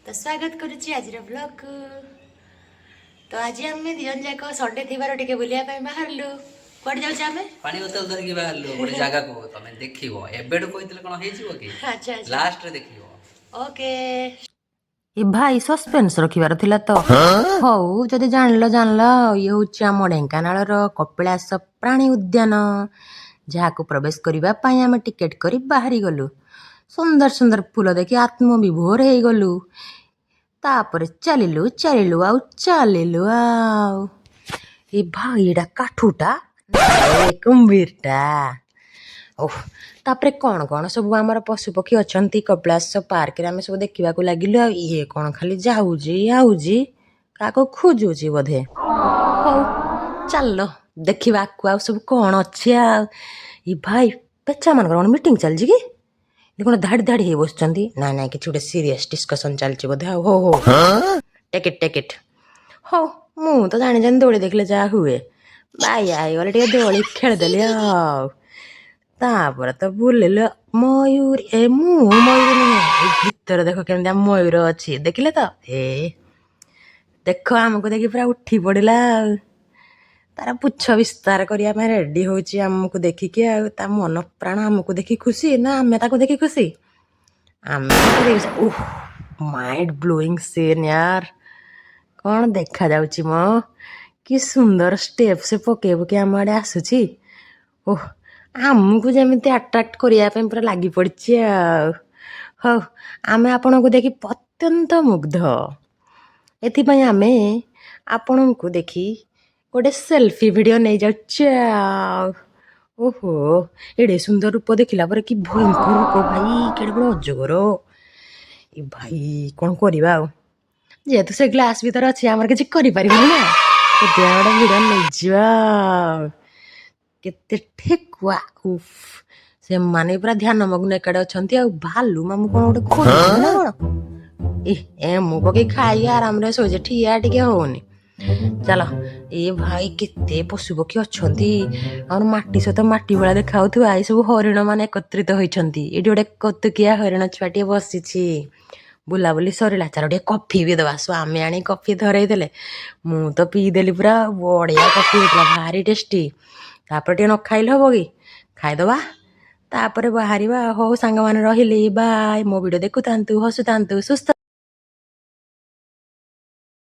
ତ ସ୍ୱାଗତ କରୁଛି ଆଜିର ବ୍ଲଗ୍କୁ। ତ ଆଜି ଆମେ 2 ଜଣ ଯାକ ସଣ୍ଡେ ଥିବାରୁ ଟିକେ ବୁଲିବା ପାଇଁ ବାହାରିଲୁ। କୁଆଡ଼େ ଯାଉଛେ ଆମେ? ପାଣି ବୋତଲ ଧରିକି ବାହାରିଲୁ ଗୋଟେ ଜାଗାକୁ। ତମେ ଦେଖିବ, ଏବେଠୁ କହିଥିଲେ କଣ ହେଇଯିବ କି? ଆଚ୍ଛା। ଲାଷ୍ଟରେ ଦେଖିବ। ଓକେ। ଏ ଭାଇ, ସସ୍ପେନ୍ସ ରଖିବାର ଥିଲା ତ। ହଉ, ଯଦି ଜାଣିଲ ଜାଣିଲ। ଇଏ ହେଉଛି ଆମ ଢେଙ୍କାନାଳର କପିଳାସ ପ୍ରାଣୀ ଉଦ୍ୟାନ, ଯାହାକୁ ପ୍ରବେଶ କରିବା ପାଇଁ ଆମେ ଟିକେଟ୍ କରି ବାହାରି ଗଲୁ। ସୁନ୍ଦର ସୁନ୍ଦର ଫୁଲ ଦେଖି ଆତ୍ମବିଭୋର ହେଇଗଲୁ। ତାପରେ ଚାଲିଲୁ, ଚାଲିଲୁ ଆଉ ଚାଲିଲୁ। ଆଉ ଏ ଭାଇ, ଏଇଟା କାଠୁଟା ଏ କୁମ୍ଭୀରଟା। ଓଃ, ତାପରେ କ'ଣ କ'ଣ ସବୁ ଆମର ପଶୁପକ୍ଷୀ ଅଛନ୍ତି କପିଳାସ ପାର୍କରେ, ଆମେ ସବୁ ଦେଖିବାକୁ ଲାଗିଲୁ। ଆଉ ଇଏ କ'ଣ ଖାଲି ଯାଉଛି ଆଉଛି, କାହାକୁ ଖୋଜୁଛି ବୋଧେ। ହଉ ଚାଲ ଦେଖିବା ଆକୁ ଆଉ ସବୁ କ'ଣ ଅଛି। ଆଉ ଏ ଭାଇ, ପେଚା ମାନଙ୍କର କ'ଣ ମିଟିଂ ଚାଲିଛି କି? ଇଏ କ'ଣ ଧାଡ଼ି ଧାଡ଼ି ହେଇ ବସୁଛନ୍ତି? ନାଇଁ ନାଇଁ, କିଛି ଗୋଟେ ସିରିୟସ୍ ଡିସ୍କସନ୍ ଚାଲିଛି ବୋଧେ। ଆଉ ହଉ ହଉ, ଟେକ୍ ଇଟ୍, ଟେକ୍ ଇଟ୍। ହଉ, ମୁଁ ତ ଜାଣିଛନ୍ତି ଦୋଳି ଦେଖିଲେ ଯାହା ହୁଏ, ବାଇଆ ହେଇଗଲେ। ଟିକେ ଦୋଳି ଖେଳିଦେଲି ଆଉ ତାପରେ ତ ବୁଲିଲୁ। ମୟୂର, ଏ ମୁଁ ମୟୂର ନୁହେଁ, ଏ ଭିତରେ ଦେଖ କେମିତିଆ ମୟୂର ଅଛି। ଦେଖିଲେ ତ? ଏ ଦେଖ, ଆମକୁ ଦେଖି ପୁରା ଉଠି ପଡ଼ିଲା ଆଉ ତାର ପୁଚ୍ଛ ବିସ୍ତାର କରିବା ପାଇଁ ରେଡି ହଉଛି ଆମକୁ ଦେଖିକି। ଆଉ ତା ମନ ପ୍ରାଣ ଆମକୁ ଦେଖି ଖୁସି ନା ଆମେ ତାକୁ ଦେଖି ଖୁସି? ଆମେ ତାକୁ ଦେଖି। ଓହ, ମାଇଣ୍ଡ ବ୍ଲୋଇଂ ସିନ୍ ୟାର! କ'ଣ ଦେଖାଯାଉଛି ମ! କି ସୁନ୍ଦର ଷ୍ଟେପ୍ ସେ ପକେଇ ପକେଇ ଆମ ଆଡ଼େ ଆସୁଛି। ଓହ, ଆମକୁ ଯେମିତି ଆଟ୍ରାକ୍ଟ କରିବା ପାଇଁ ପୁରା ଲାଗି ପଡ଼ିଛି। ଆଉ ହଉ, ଆମେ ଆପଣଙ୍କୁ ଦେଖି ଅତ୍ୟନ୍ତ ମୁଗ୍ଧ। ଏଥିପାଇଁ ଆମେ ଆପଣଙ୍କୁ ଦେଖି ଗୋଟେ ସେଲ୍ଫି ଭିଡ଼ିଓ ନେଇଯାଉଛୁ। ଆଉ ଓହୋ, ଏଡ଼େ ସୁନ୍ଦର ରୂପ ଦେଖିଲା ପରେ, କି ଭୟଙ୍କର ରୂପ ଭାଇ! କେଡ଼େ ବଡ଼ ଅଜଗର ଏ ଭାଇ! କ'ଣ କରିବା ଆଉ? ଯେହେତୁ ସେ ଗ୍ଲାସ୍ ଭିତରେ ଅଛି, ଆମର କିଛି କରିପାରିବୁନି ନା, ସେଥିପାଇଁ ଗୋଟେ ଭିଡ଼ିଓ ନେଇଯିବା। ଆଉ କେତେ ଠେକୁଆ! ଉଫ୍, ସେମାନେ ପୁରା ଧ୍ୟାନମଗ୍ନ ଏକାଠି ଅଛନ୍ତି। ଆଉ ଭାଲୁ ମାମୁଁ କ'ଣ ଗୋଟେ ଖୋଜୁଛନ୍ତି ନା କ'ଣ? ଏ ଏ ମୁଁ ପକେଇ ଖାଇକି ଆରାମରେ ଶୋଇছে, ଠିଆ ଟିକେ ହଉନି। ଚାଲ। ଏ ଭାଇ, କେତେ ପଶୁ ପକ୍ଷୀ ଅଛନ୍ତି! ଆମର ମାଟି ସହିତ ମାଟି ଭଳିଆ ଦେଖାଯାଉଥିବା ଏଇ ସବୁ ହରିଣ ମାନେ ଏକତ୍ରିତ ହୋଇଛନ୍ତି। ଏଇଠି ଗୋଟେ କତୁକିଆ ହରିଣ ଛୁଆଟିଏ ବସିଛି। ବୁଲାବୁଲି ସରିଲା, ଚାଲ ଟିକେ କଫି ବି ଦେବା। ସ୍ୱାମୀ ଆଣି କଫି ଧରେଇ ଦେଲେ, ମୁଁ ତ ପିଇଦେଲି। ପୁରା ବଢ଼ିଆ କଫି ହେଇଥିଲା, ଭାରି ଟେଷ୍ଟି। ତାପରେ ଟିକେ ନ ଖାଇଲେ ହବ କି? ଖାଇଦେବା, ତାପରେ ବାହାରିବା। ହଉ ସାଙ୍ଗମାନେ, ରହିଲି, ବାଏ। ମୋ ଭିଡ଼ିଓ ଦେଖୁଥାନ୍ତୁ, ହସୁଥାନ୍ତୁ, ସୁସ୍ଥ